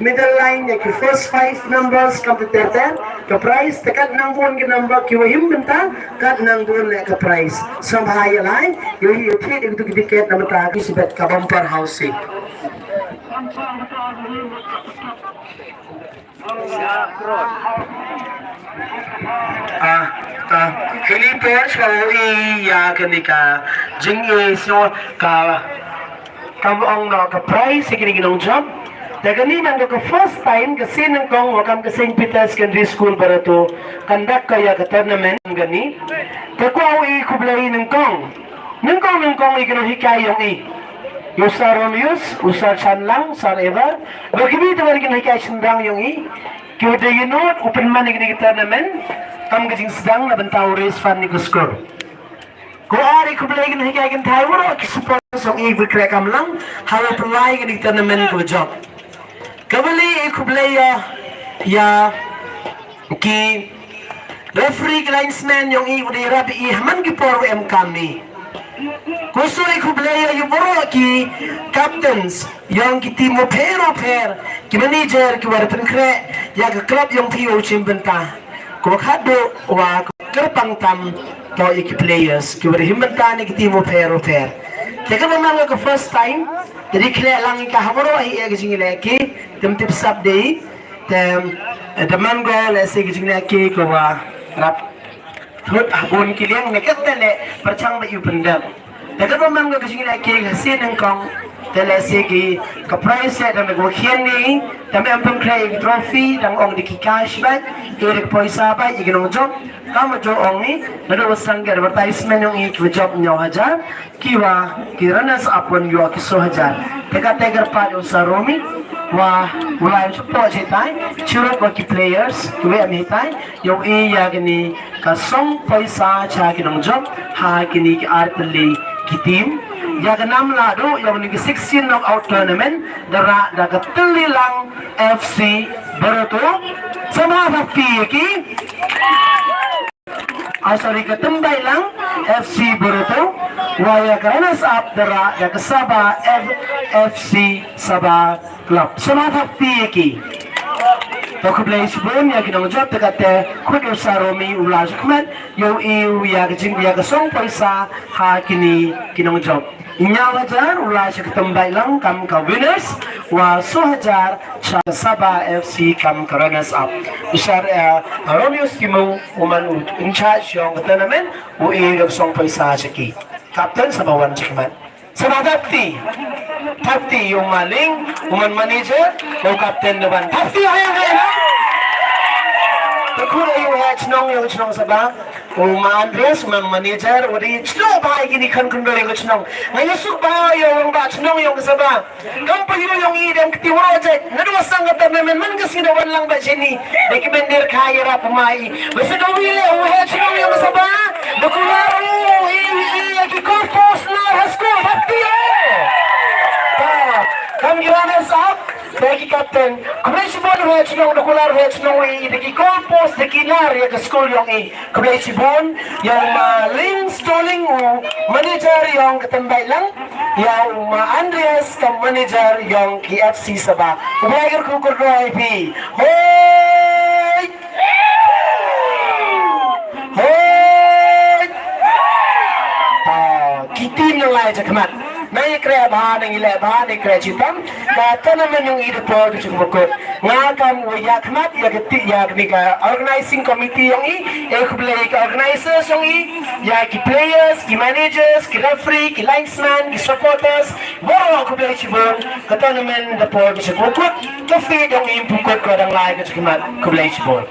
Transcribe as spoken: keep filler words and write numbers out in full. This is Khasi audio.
Middle line ïa ki first five numbers kam te ter ter ka prize, te kat nang bun ki number ki wa him bynta, kat nang bun le ka prize. Sngewbha ïa lai, ïa hi ïa thied ïa ki tu ki ticket na bynta ki sibet ka bumper housie. Ah, ta. Hili por swa ïa kane ka jing e so ka kam ong no ka prize ïa kine ki nongjop. Te kane nang ka first time ka sien nyngkong wa kam ka Saint Peter Secondary School Barato conduct ka ïa ka tournament kane. Te kwah u i khublei nyngkong. Nyngkong nyngkong i kino hikai yong i. U Sir Romius, u Sir Chanlang, Sir Ever. Ba ki bi te wan kino hikai shynrang yong i. Ki u dei ïa nud u pynman ïa kine ki tournament. Kam ka jingsdang na bynta u raise fund ni ka skur. Ko ar i khublei kine hikai kine thai waroh ki sponsor i bad kre kam lang ha u pynlai kine ki tournament ko jop. Ka bali i khublei ïa ïa ki referee ki linesman yong i bad i rap i haman ki por em kam ni. Ko suri khublei ïa i waroh ki captains yong ki team u pher u pher ki manager ki wa da pynkhreh ïa ka club yong phi u chim bynta. Ko khadduh wa kyrpang tam to ïa ki players ki wa da him bynta ne ki team u pher u pher. Te ka ba man ka first time te di khleh lang ïa ka ha waroh hi ïa ka jingïalehke tem tip sap dei te te man ko lehse ka jingïalehke ko wa rap thut ha bun ki liang ne ka te le pyrchang ba ïu pyndem. Te ka ba man ka jingïalehke ka sien nyngkong te lehse ki ka prize te dang da ko khian ni dang em pynkhreh ki trophy dang ong da ki cash bad ki da ka poisa bad ki nongjop. Ka ma jo ong ni na da wa sang ki advertisement yong i ki jop hynñiew hajar ki wa ki runners up wan ïoh ki so hajar. Te ka te kyrpad u Sir Romi wa u lai u chapoh chitai chirup wa ki players ki wa em hitai. Ïoh i ïa kini ka song poisa cha ki nongjop ha kini ki ar tylli ki team. Ïa ka nam la du ïa kini ki sixteen knockout tournament da ra da ka Tylli Lang F C Barato. Sama ha pi ki. Ah, sorry, ka Tymbai Lang F C Barato. Wa ïa ka runners up da ra da ka Saba F- FC Saba Club. Sama ha pi ki. To khublei shibun ïa ki nongjop te ka te khut u Sir Romi u la shikmat. Ïoh i u ïa ka jing ïa ka song poisa ha kini ki nongjop. Hynñiew hajar u la sha ka Tymbai Lang kam ka winners wa so hajar sha ka Saba F C kam ka runners up. U Sir, eh, Romeo Simo u man u in charge yong ka tournament u i ka song poisa sha ki. Captain Saba wan shikmat. Saba thap kti. Thap kti ïa u Maling, u man manager, u captain da ban. Thap kti ïa u. Te khur ïa u ha chnong ïa u chnong Saba. U man Andres, u man manager, u dei chnong ba ïa kini khan khun doi ïa u chnong. Nga ïa suk ba ïa u ba chnong ïa u Saba. Kam pa ïa u ïa u i dem kti wa jait. Nga dua sang kata men men ka sini wan lang ba sini. Dei ki men der kha ïa rap mai. Basa ka wi le u ha chnong ïa u Saba. Da kular u i i i ki korpos na ha skul thap kti ïa u. Ta, kam ki runners up, da ki captain. Khublei shibun u ha chnong da kular u ha chnong i da ki korpos da ki nar ïa ka skul yong i. Khublei shibun ïa u Maling Stoling u manager yong ka Tymbai Lang. Ïa u Ma Andreas ka manager yong ki F C Saba. U Blai kyrkhu kyrkhu ïa phi. Hoi! Hoi! Ah, ki team nang lai jakhmat. Nang ïa kre bha, nang ïa leh bha, nang ïa kre chitam. Ka tournament yong i da por ka jingpynkut. Nga kam u ïa khmat ïa ka ti ïa kane ka organizing committee yong i, e khublei ka organizers yong i, ïa ki players, ki managers, ki referee, ki linesman, ki supporters, waroh khublei shibun. Ka tournament da por ka jingpynkut, ka field yong i pynkut ka dang lai ka jingkhmat, khublei shibun.